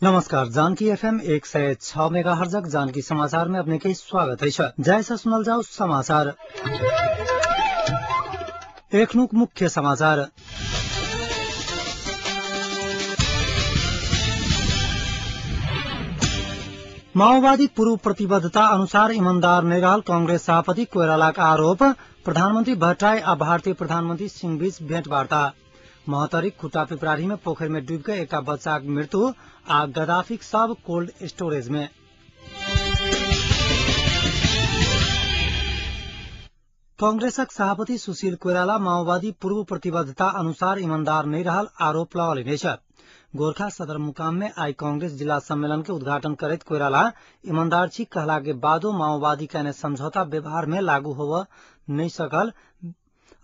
नमस्कार, जानकी एफएम 106 मेगाहर्जक जानकी समाचार में अपने के स्वागत है। जय से सुनल जाओ समाचार। एखनुक मुख्य समाचार। माओवादी पूर्व प्रतिबद्धता अनुसार ईमानदार नहीं रहल कांग्रेस सभापति कोइरालाक आरोप। प्रधानमंत्री भट्टराई आ भारतीय प्रधानमंत्री सिंह बीच भेंटवार्ता। महोत्तरीक खुट्टा पिपराही में पोखरि में डूबि कऽ एकटा बच्चाक मृत्यु आ गद्दाफीक शव कोल्ड स्टोरेज में। कांग्रेसक सभापति सुशील कोइराला माओवादी पूर्व प्रतिबद्धता अनुसार ईमानदार नहीं रहल आरोप लगौलनि अछि। गोरखा सदरमुकाम में आई कांग्रेस जिला सम्मेलन के उद्घाटन करैत कोइराला ईमानदार छी कहला के बादो माओवादी कयने समझौता व्यवहार में लागू होबय नहीं सकल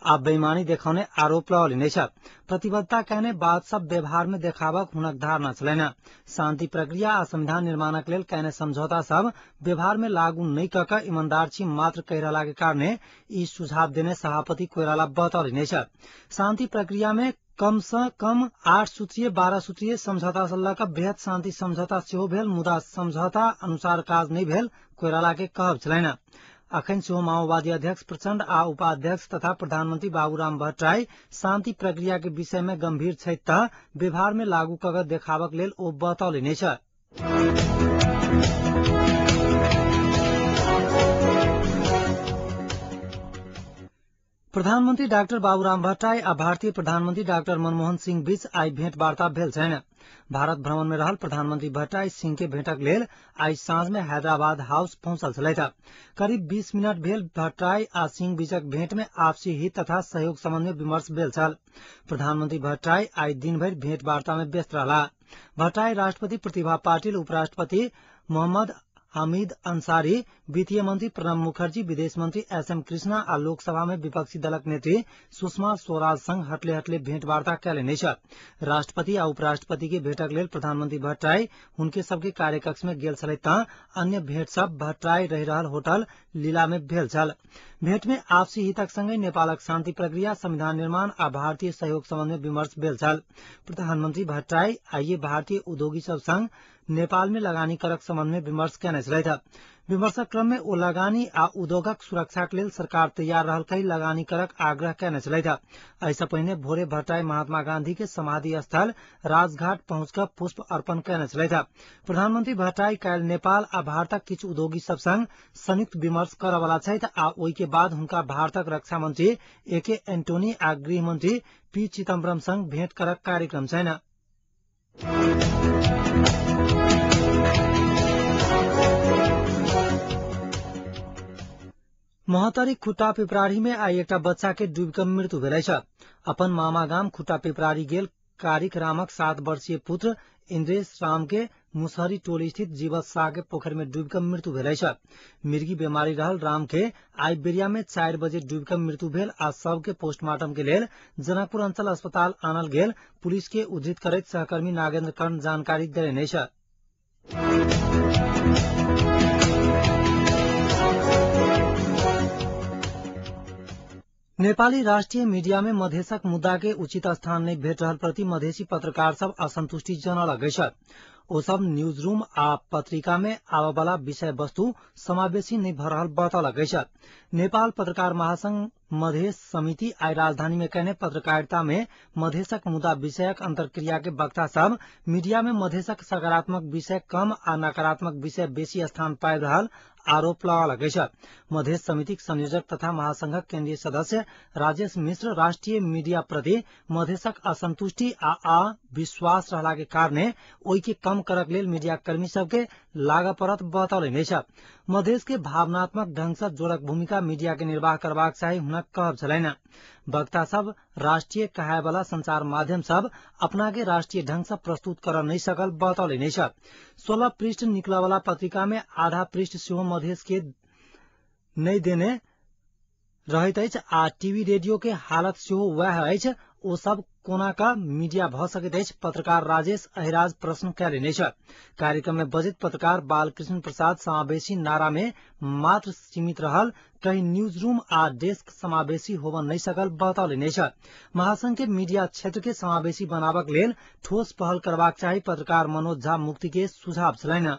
आ बेईमानी देखौने आरोप लगौलनि अछि। प्रतिबद्धता कयने बात सब व्यवहार में देखाबक हुनक धारणा छलनि। शांति प्रक्रिया आ संविधान निर्माणक लेल कयने समझौता सब व्यवहार में लागू नहीं कऽ कऽ ईमानदार छी मात्र कहि रहला के कारणे ई सुझाव देने सभापति कोइराला बतौलनि अछि। शांति प्रक्रिया में कम से कम 8 सूत्रीय 12 सूत्रीय समझौता से लऽ कऽ बृहत शांति समझौता सेहो भेल, मुदा समझौता अनुसार काज नहीं भेल कोइराला के कहब छलनि। अखन सेहो माओवादी अध्यक्ष प्रचंड आ उपाध्यक्ष तथा प्रधानमंत्री बाबूराम भट्टराई शांति प्रक्रिया के विषय में गंभीर छथि तऽ व्यवहार में लागू कऽ कऽ देखाबक लेल ओ बतौलनि अछि। प्रधानमंत्री डाक्टर बाबूराम भट्टराई आ भारतीय प्रधानमंत्री डाक्टर मनमोहन सिंह बीच आई भेंटवार्ता भेल छनि। भारत भ्रमण में रहल प्रधानमंत्री भट्टराई सिंह के भेंटक लेल आई सांझ में हैदराबाद हाउस पहुंचल छलथि। करीब 20 मिनट भेल भट्टराई आ सिंह बीचक भेंट में आपसी हित तथा सहयोग संबंध में विमर्श भेल छल। प्रधानमंत्री भट्टराई आई दिन भरि भेंटवार्ता में व्यस्त रहला। भट्टराई राष्ट्रपति प्रतिभा पाटिल, उपराष्ट्रपति मोहम्मद हामिद अंसारी, वित्तीय मंत्री प्रणब मुखर्जी, विदेश मंत्री एस एम कृष्णा आ लोकसभा में विपक्षी दलक नेत्री सुषमा स्वराज संग हटले हटले भेंटवार्ता कयलनि अछि। राष्ट्रपति आ उपराष्ट्रपति के भेंटक लेल प्रधानमंत्री भट्टराई हुनके सबके कार्यकक्ष में गेल छलथि तऽ अन्य भेंट सब भट्टराई रहि रहल होटल लीला में भेल छल। भेंट में आपसी हितक संगहि नेपालक शांति प्रक्रिया, संविधान निर्माण आ भारतीय सहयोग संबंध में विमर्श भेल छल। प्रधानमंत्री भट्टराई आइए भारतीय उद्योगी सब संग नेपाल में लगानी करक संबंध में विमर्श कयने छलथि। विमर्शक क्रम में ओ लगानी आ उद्योगक सुरक्षाक लेल सरकार तैयार रहल कहि लगानी करक आग्रह कयने छलथि। एहिसँ पहिने भोरे भट्टराई महात्मा गांधी के समाधि स्थल राजघाट पहुंच कऽ पुष्प अर्पण कयने छलथि। प्रधानमंत्री भट्टराई काल्हि नेपाल आ भारतक किछु उद्योगी सब संग संयुक्त विमर्श करऽ छथि आ ओहि के बाद हुनका भारतक रक्षा मंत्री ए के एंटोनी आ गृह मंत्री पी चिदम्बरम संग भेंट करक कार्यक्रम छनि। महोत्तरीक खुट्टा पिपराही में आई एकटा बच्चा के डूबि कऽ मृत्यु भेल अछि। अपन मामा गाम खुट्टा पिपराही गेल कारिक रामक 7 वर्षीय पुत्र इंद्रेश राम के मुसहरी टोल स्थित जीवत शाह के पोखरि में डूबि कऽ मृत्यु भेल अछि। मिर्गी बीमारी रहल राम के आई बेरिया में 4 बजे डूबि कऽ मृत्यु भेल आ शव के पोस्टमार्टम के लेल जनकपुर अंचल अस्पताल आनल गेल पुलिस के उद्धृत करैत सहकर्मी नागेन्द्र कर्ण जानकारी देलनि अछि। नेपाली राष्ट्रिय मीडिया में मधेसक मुद्दा के उचित स्थान नहीं भेट रहल प्रति मधेसी पत्रकार सब असंतुष्टि जनौलक अछि। ओ सब न्यूज रूम आ पत्रिका में आबयवला विषय वस्तु समावेशी नहीं भऽ रहल बतौलक अछि। नेपाल पत्रकार महासंघ मधेस समिति आई राजधानी में कयने पत्रकारिता में मधेसक मुद्दा विषयक अंतर्क्रिया के वक्ता सब मीडिया में मधेसक सकारात्मक विषय कम आ नकारात्मक विषय बेसी स्थान पाबि रहल आरोप लगौलक अछि। मधेस समितिक संयोजक तथा महासंघक केंद्रीय सदस्य राजेश मिश्र राष्ट्रीय मीडिया प्रति मधेसक असंतुष्टि आ अविश्वास रहला के कारणे ओहि के कम करक लेल मीडिया कर्मी सबके लागऽ पड़त बतौलनि अछि। मधेस के भावनात्मक ढंग से जोड़क भूमिका मीडिया के निर्वाह करबाक चाही हुनक कहब छलनि। वक्ता सब राष्ट्रीय कहाय वाला संचार माध्यम सब अपना के राष्ट्रीय ढंग से प्रस्तुत कर नहीं सकल बतौलनि अछि। 16 पृष्ठ निकलऽ वाला पत्रिका में आधा पृष्ठ सेहो मधेस के नहीं देने रहैत अछि आ टीवी रेडियो के हालत सेहो वएह अछि। ओ सब कोना का मीडिया भ सकैत अछि, पत्रकार राजेश अहिराज प्रश्न कयलनि अछि। कार्यक्रम में बजैत पत्रकार बालकृष्ण प्रसाद समावेशी नारा में मात्र सीमित रहल कहीं न्यूज रूम आ डेस्क समावेशी होब नहीं सकल बतौलनि अछि। महासंघ के मीडिया क्षेत्र के समावेशी बनाबक लेल ठोस पहल करबाक चाही पत्रकार मनोज झा मुक्ति के सुझाव छलनि।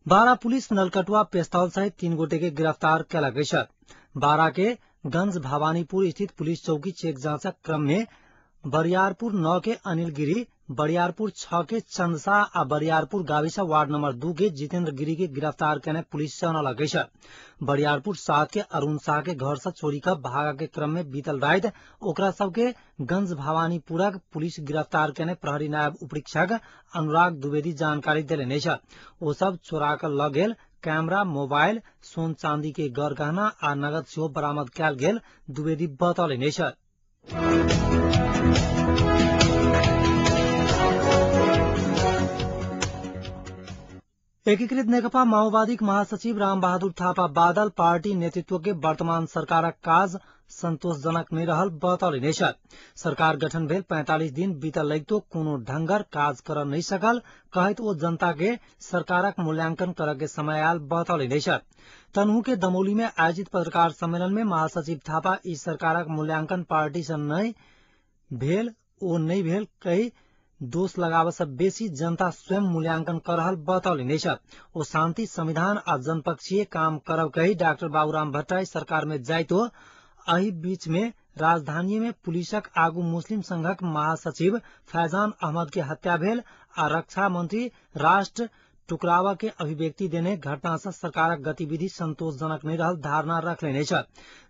बारा पुलिस नलकटुआ पिस्तौल सहित 3 गोटे के गिरफ्तार कयलक अछि। बारा के गंज भवानीपुर स्थित पुलिस चौकी चेक जांचक क्रम में बरियारपुर 9 के अनिल गिरी, बरियारपुर 6 के चंदसा आ बरियारपुर गाविसा वार्ड नंबर 2 के जितेंद्र गिरी के गिरफ्तार केने पुलिस जनौलक अछि। बरियारपुर 7 के अरुण शाह के घर से चोरी क भागा के क्रम में बीतल राति ओकरा सबके गंज भवानीपुरक पुलिस गिरफ्तार केने प्रहरी नायब उपरीक्षक अनुराग द्विवेदी जानकारी देलनि अछि। ओ सब चोरा क ल गेल कैमरा, मोबाइल, सोन चांदी के गर गहना आ नगद सेहो बरामद कयल गेल द्विवेदी बतौलनि अछि। एकीकृत नेकपा माओवादीक महासचिव रामबहादुर थापा बादल पार्टी नेतृत्व के वर्तमान सरकारक काज संतोषजनक नहीं रहल बतौलनि अछि। सरकार गठन भेल 45 दिन बीतल लगितो कोनो ढंगर काज कर नहीं सकल कहैत ओ जनता के सरकारक मूल्यांकन करऽ के समय आयल बतौलनि अछि। तनहु के दमौली में आयोजित पत्रकार सम्मेलन में महासचिव थापा ई सरकारक मूल्यांकन पार्टी से नहीं भेल ओ नहीं भेल कही दोष लगाव से बेसी जनता स्वयं मूल्यांकन कर रहल बतौलनि अछि। ओ शांति, संविधान आ जनपक्षीय काम करब कही डॉक्टर बाबूराम भट्टराई सरकार में जाइतो एहि बीच में राजधानी में पुलिसक आगू मुस्लिम संघक महासचिव फैजान अहमद के हत्या भेल आ रक्षा मंत्री राष्ट्र टुकरावा के अभिव्यक्ति देने घटना से सरकारक गतिविधि संतोषजनक नहीं रहल धारणा रखलनि अछि।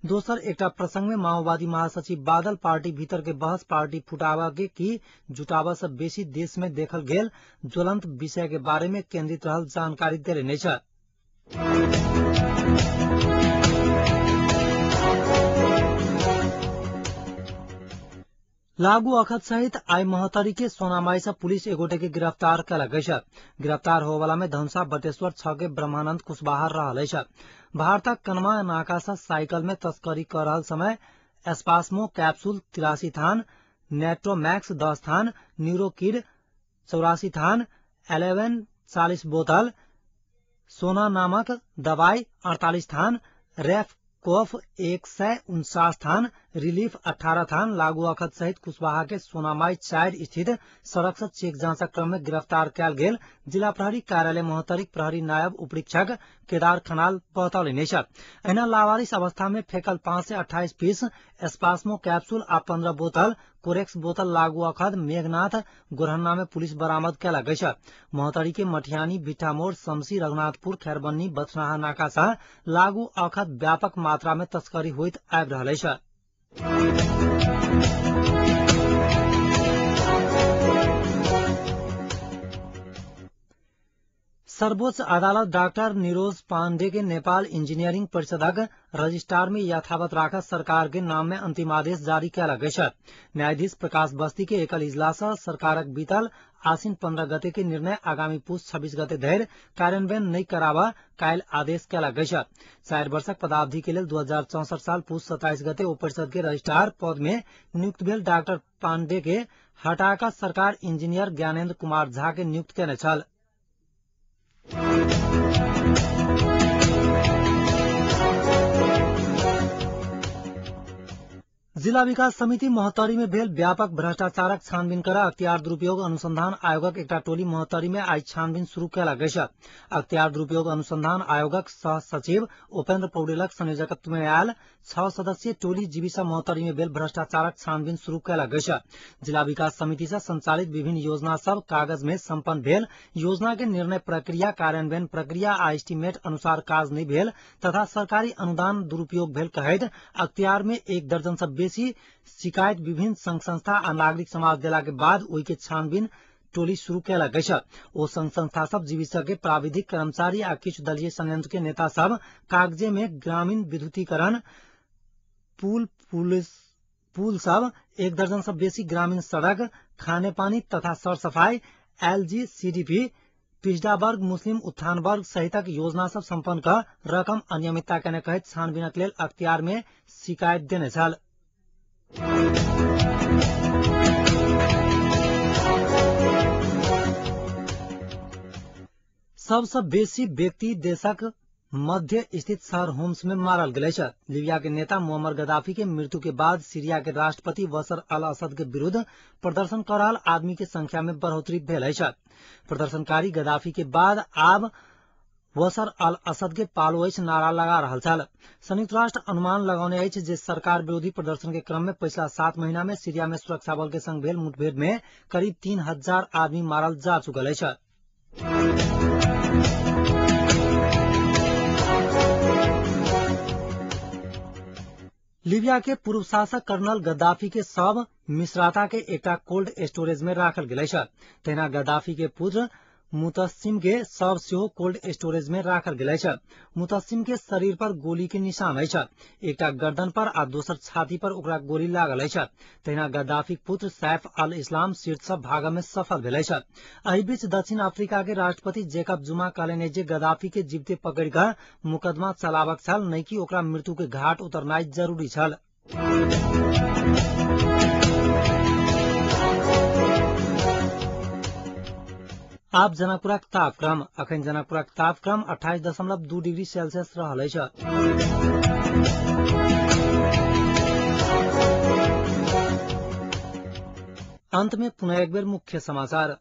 दोसर एकटा प्रसंग में माओवादी महासचिव बादल पार्टी भीतर के बहस पार्टी फुटावा के की जुटावा से बेसी देश में देखल गेल ज्वलंत विषय के बारे में केंद्रित रहल जानकारी देलनि अछि। लागू अखत सहित आई महोत्तरी के सोनामाई से पुलिस एक गोटे के गिरफ्तार कयलक अछि। गिरफ्तार होवला में धनुषा बटेश्वर 6 के ब्रह्मानंद कुशवाहा रहल अछि। भारतक कनमा नाका से साइकिल में तस्करी कर रहल समय एस्पास्मो कैप्सूल 83 थान, नेट्रोमैक्स 10 थान, न्यूरोकिड 84 थान, 11 40 बोतल, सोना नामक दवाई 48 थान, रेफ कोफ 149 थान, रिलीफ 18 थान लागू अखत सहित कुशवाहा के सोनामाई 4 स्थित सड़क से चेक जांचक क्रम में गिरफ्तार कयल गेल जिला प्रहरी कार्यालय महोत्तरीक प्रहरी नायब उपरीक्षक केदार खनाल बतौलनि अछि। एहिना लावारिस अवस्था में फेकल 528 पीस एस्पास्मो कैप्सूल आ 15 बोतल कोरेक्स बोतल लागू अखद मेघनाथ गोरहन्ना में पुलिस बरामद कयलक अछि। महोत्तरी के मठियानी, बिट्ठामोड़, समसी, रघुनाथपुर, खैरबन्नी, बथनाहा नाका से लागू अखद व्यापक मात्रा में तस्करी होइत आबि रहल अछि। सर्वोच्च अदालत डॉक्टर निरोज पांडे के नेपाल इंजीनियरिंग परिषदक रजिस्ट्रार में यथावत राखत सरकार के नाम में अंतिम आदेश जारी कयलक अछि। न्यायाधीश प्रकाश बस्ती के एकल इजलास सरकारक बीतल आसिन 15 गते के निर्णय आगामी पुस 26 गते धरि कार्यान्वयन नहीं कराबा काल्हि आदेश कयलक अछि। 4 वर्षक पदावधि के लेल 2064 साल पुस 27 गते ओ परिषद के रजिस्ट्रार पद में नियुक्त भेल डॉक्टर पांडे के हटाकर सरकार इंजीनियर ज्ञानेन्द्र कुमार झा के नियुक्त केने छल। जिला विकास समिति महोत्तरी में भेल व्यापक भ्रष्टाचारक छानबीन कर अख्तियार दुरुपयोग अनुसंधान आयोगक एकटा टोली महोत्तरी में आई छानबीन शुरू कयलक अछि। अख्तियार दुरुपयोग अनुसंधान आयोगक सह सचिव उपेन्द्र पौडेलक संयोजकत्व में आयल 6 सदस्यीय टोली जीविसा महोत्तरी में भेल भ्रष्टाचारक छानबीन शुरू कयलक अछि। जिला विकास समिति से संचालित विभिन्न योजना सब कागज में सम्पन्न भेल योजना के निर्णय प्रक्रिया, कार्यान्वयन प्रक्रिया आ एस्टीमेट अनुसार काज नहीं भेल तथा सरकारी अनुदान दुरुपयोग भेल कहैत अख्तियार में 1 दर्जन से बेसी शिकायत विभिन्न संघ संस्था आ नागरिक समाज देला के बाद ओहि के छानबीन टोली शुरू कयलक अछि। ओ संघ संस्था सब जीविसा के प्राविधिक कर्मचारी आ किछु दलीय संयंत्र के नेता सब कागजे में ग्रामीण विद्युतीकरण, पुल सब, 1 दर्जन से बेसी ग्रामीण सड़क, खाने पानी तथा सरसफाई, एलजी सीडीपी, पिछड़ा वर्ग मुस्लिम उत्थान वर्ग सहितक योजना सब सम्पन्न क रकम अनियमितता केने कहैत छानबीनक लेल अख्तियार में शिकायत देने छल। सबसँ बेसी व्यक्ति देशक मध्य स्थित शहर होम्स में मारल गेल अछि। लीबिया के नेता मुअम्मर गद्दाफी के मृत्यु के बाद सीरिया के राष्ट्रपति बशर अल असद के विरुद्ध प्रदर्शन कर रहल आदमी के संख्या में बढ़ोतरी भेल अछि। प्रदर्शनकारी गद्दाफी के बाद आब बशर अल असद के पालो अछि नारा लगा रहल छल। संयुक्त राष्ट्र अनुमान लगौने अछि जे सरकार विरोधी प्रदर्शन के क्रम में पिछला 7 महीना में सीरिया में सुरक्षा बल के संग भेल मुठभेड़ में करीब 3000 आदमी मारल जा चुकल अछि। लीबिया के पूर्व शासक कर्नल गद्दाफी के शव मिश्राता के एकटा कोल्ड स्टोरेज में राखल गेल अछि। तहिना गद्दाफी के पुत्र मुतस्सिम के शव सेहो कोल्ड स्टोरेज में राखल गेल अछि। मुतस्सिम के शरीर पर गोली के निशान अछि। एकटा गर्दन पर आ दोसर छाती पर ओकरा गोली लागल अछि। तहिना गद्दाफीक पुत्र सैफ अल इस्लाम सिर्ट सँ भागय में सफल भेल अछि। एहि बीच दक्षिण अफ्रीका के राष्ट्रपति जेकब जुमा कहलनि जे गद्दाफी के जीविते पकड़ि कऽ मुकदमा चलाबक छल, नहि कि ओकरा मृत्यु के घाट उतरनाइ जरूरी छल। आब जनकपुरक तापक्रम। अखन जनकपुरक तापक्रम 28.2 डिग्री सेल्सियस रहल अछि। अंत में पुनः एक बेर मुख्य समाचार।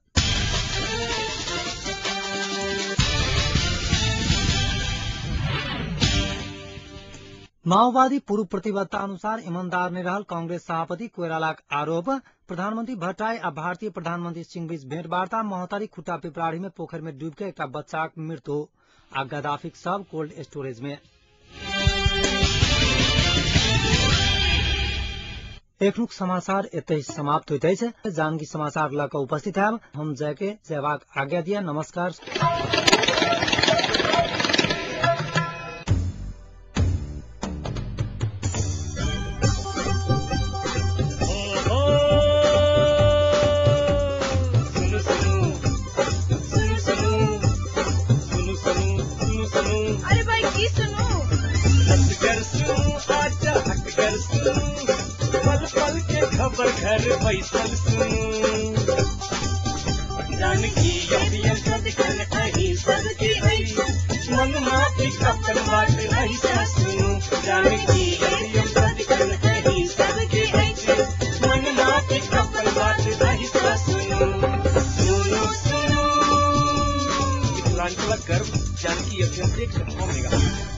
माओवादी पूर्व प्रतिबद्धता अनुसार ईमानदार नहि रहल कांग्रेस सभापति कोइरालाक आरोप। प्रधानमंत्री भट्टराई आ भारतीय प्रधानमंत्री सिंह बीच भेंटवार्ता। महोत्तरी खुट्टा पिपराढ़ी में पोखरि में डूबि के एकटा बच्चाक मृत्यु आ गद्दाफीक शव कोल्ड स्टोरेज में। एखनुक समाचार एतहि समाप्त होइत अछि। जानकी समाचार लऽ कऽ उपस्थित हैब हम जय के जयबाक आज्ञा दिया। नमस्कार। खबर घर बैसल सुनू, जानकी सदखन अहीं सबके अछि, मन माफिक अपन बात अहीं सुनू। जानकी सदखन अहीं सबके अछि, मन माफिक अपन बात अहीं सुनू। सुनू सुनू मिथिलांचलक गर्व जानकी एफएम 106 मेगाहर्ट्ज।